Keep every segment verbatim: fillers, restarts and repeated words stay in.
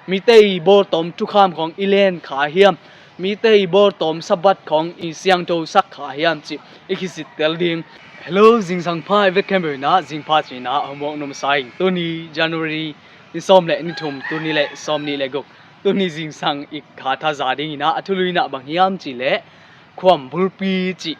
Mite i bawltawm thukham khawng i len kha hiam? Mite i bawltawm Sabbath khawng i siangthosak kha hiam cih i kisittel ding. Hello, zingsang pha i vek khempeuh in ah, zingpha ci-in ah hong muak nuam sa ing. Tuni January ni sawm le ni thum, tuni le sawm nih le guk, tuni zingsang i kha thaza ding in ah a thulu in ah bang hiam cih leh khuam bulpi cih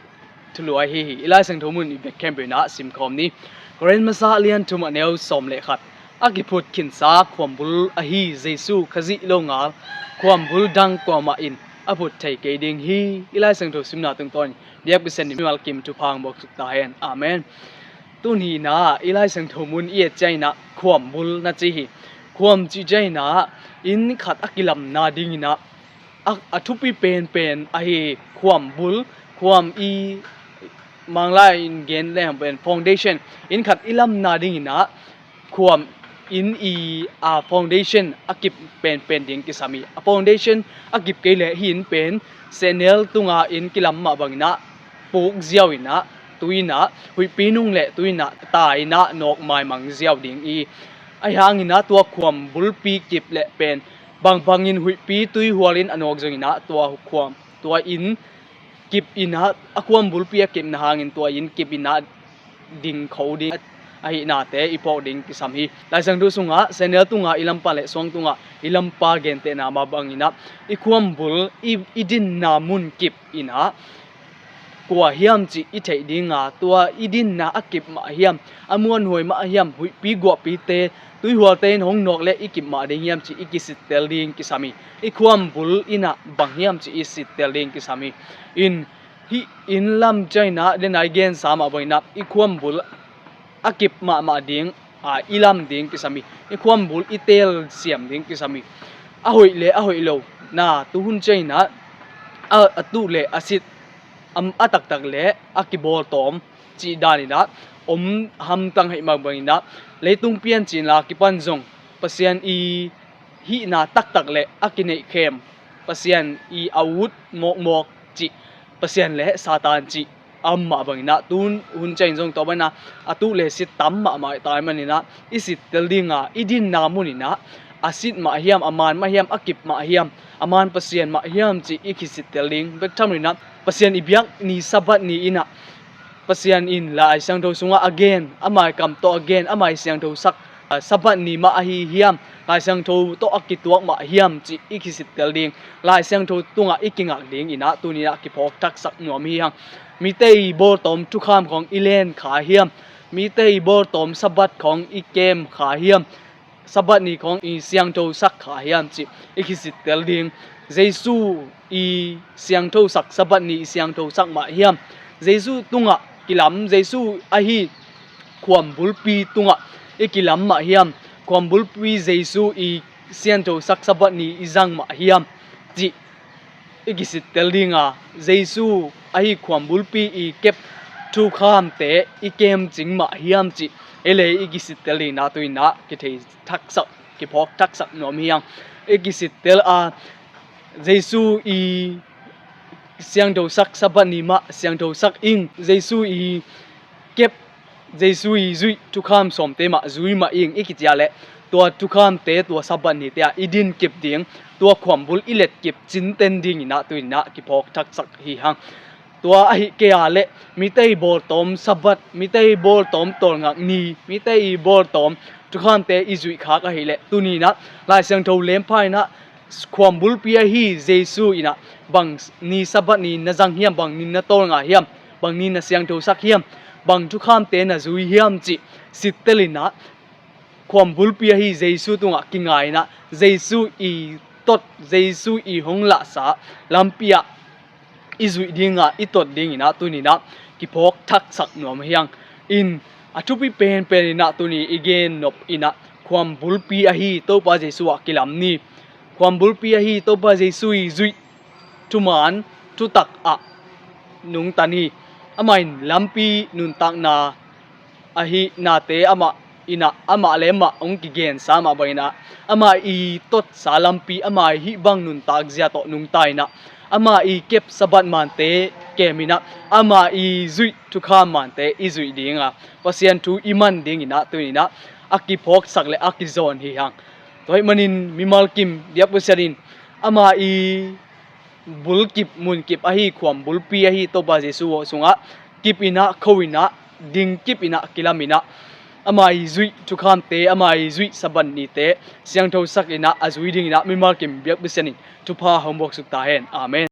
thulu ahi hi. I Lai Siangtho mun i vek khempeuh in ah simkhawm ni. Korin masa lian thum a neu sawm le khat. A kiphut khinsa khuam bul ahi Jesu Khazih longal khuam bul dang kuamah in a phut thei kei ding hi. I Lai Siangtho simna tungtawn biak pisen ni mimal kim thupha hong buak suk ta hen. Amen. Tuni in ah i Lai Siangtho mun i et ciang in ah khuam bul na ci hi. Khuam cih ciang in ah inn khat a kilamna ding in ah a, a thupi penpen ahi hi. Khuam bul, khuam i, Manglai in gen leng pen foundation, inn khat i lamna ding in ah khuam inn i, a, foundation a kip penpen ding kisam hi. A foundation a kip kei leh hih inn pen sehnel tunga inn kilam mah bang in ah puk ziau in ah, tui in ah, huihpi nung le tui in ah tai in ah nawk maimang ziau ding hi. Ahi hangin ah tua khuam bulpi kip leh pen bangbangin huihpi tui hualin a nawk zongin ah tua khuam, tua inn kip in ah, a khuam bulpi a kipna hangin tua inn kip in ah ding kho ding ahihnate i phawk ding kisam hi. Lai Siangtho sungah sehnel tunga i lampa le suang tunga i lampa gentehna mah bangin ah i khuam bul, i, i dinna mun kip in ah kua hiam cih i theih ding a, tua i dinna a kip mah hiam, a muanhuai mah hiam, huihpi guahpite, tuihualte in hong nawk leh i kip mah ding hiam cih i kisittel ding kisam hi. I khuam bul in ah bang hiam cih i sittel ding kisam hi. In, hih inn lam ciang in ah, den a i gensa mah bang in ah i khuam bul a kip mahmah ding a, i lam ding kisam hi. I khuam bul i telsiam ding kisam hi. A hoih le a hoih lo na, tuhun ciang in ah a, a tuh le a sit, a, a taktak le a kibawltawm cih dan in ah om hamtang hi mah bang in ah, leitung piancil a kipan zong Pasian i hihna taktak le a kineihkhem, Pasian i a ut mawkmawk cih, Pasian le Satan cih a om mah bang in ah, tuhun ciang in zong tua bang in ah a tuh le sit tam mahmah tai man in ah, i sittel ding a, i dinna mun in ah a sit mah hiam, a man mah hiam, a kip mah hiam, a man Pasian mah hiam cih i kisittel ding bek tham in ah, Pasian i biak ni Sabbath ni in ah Pasian in Lai Siangtho sungah a gen, ama i kam tawh a gen, ama i siangthosak, a, Sabbath ni mah ahi hiam, Lai Siangtho tawh a kituak mah hiam cih i kisittel ding, Lai Siangtho tungah i kingak ding in ah tuni in ah kiphawk thaksak nuam hi hang. Mite i bawltawm thukham khawng i len kha hiam? Mite i bawltawm Sabbath khawng i kem kha hiam? Sabbath ni khawng i siangthosak kha hiam cih i kisittel ding. Jesu i siangthosak Sabbath ni i siangthosak mah hiam? Jesu tungah kilam, Jesu ahi khuam bulpi tungah i kilam mah hiam? Khuam bulpi Jesu i siangthosak Sabbath ni i zang mah hiam cih i kisittel ding a, Jesu ahi khuam bulpi i kep thukhamte i kemcing mah hiam cih ei le ei i kisittel ding in ah tuni in ah kithei thaksak, kiphawk thaksak nuam hi hang. I kisittel a, Jesu i siangthosak Sabbath ni mah siangthosak ing, Jesu i kep, Jesu i zuih thukham sawmte mah zui mah ing i kici a leh, tua thukhamte, tua Sabbath nite ah i din kip ding, tua khuam bul i let kip cinten ding in ah tuni in ah kiphawk thaksak hi hang. Tua ahih kei a leh mite i bawltawm Sabbath, mite i bawltawm tawlngak ni, mite i bawltawm thukhamte i zuih khak ahih leh tuni in ah Lai Siangtho lempha in ah khuam bulpi ahi Jesu in ah bang ni Sabbath ni na zang hiam, bang ni na tawlnga hiam, bang ni na siangthosak hiam, bang thukhamte na zui hiam cih sittel in ah, khuam bulpi ahi Jesu tungah kingai in ah, Jesu i tot, Jesu i hong lahsa lampi ah i zuih ding a, i tot ding in ah tuni in ah kiphawk thaksak nuam hi hang. In, a thupi penpen in ah tuni i gen nop in ah khuam bulpi ahi Topa Jesu ah kilam ni. Khuam bulpi ahi Topa Jesu i zuih thuman thutak ah nungta ni. Amah in lampi nuntakna ahihnate amah in ah, amah le amah hong kigensa mah bang in ah, amah i totsa lampi, amah i hih bang nuntak zia tawh nungta in ah, amah i kep Sabbath mante kem in ah, amah i zuih thukham mante i zuih ding a, Pasian thu i man ding in ah tuni in ah a kiphawksak le a kizawn hi hang. Tua ahih manin mimal kim biak Pasian in ama i bulkip, munkip ahi, khuam bulpi ahi Topa Jesu aw sungah kip inah, kho inah, ding kip inah, kilam inah, ama i zuih thukhamte, ama i zuih Sabbath nite siangthosak inah, a zui ding inah mimal kim biak Pasian in thupha hong buaksuk ta hen. Amen.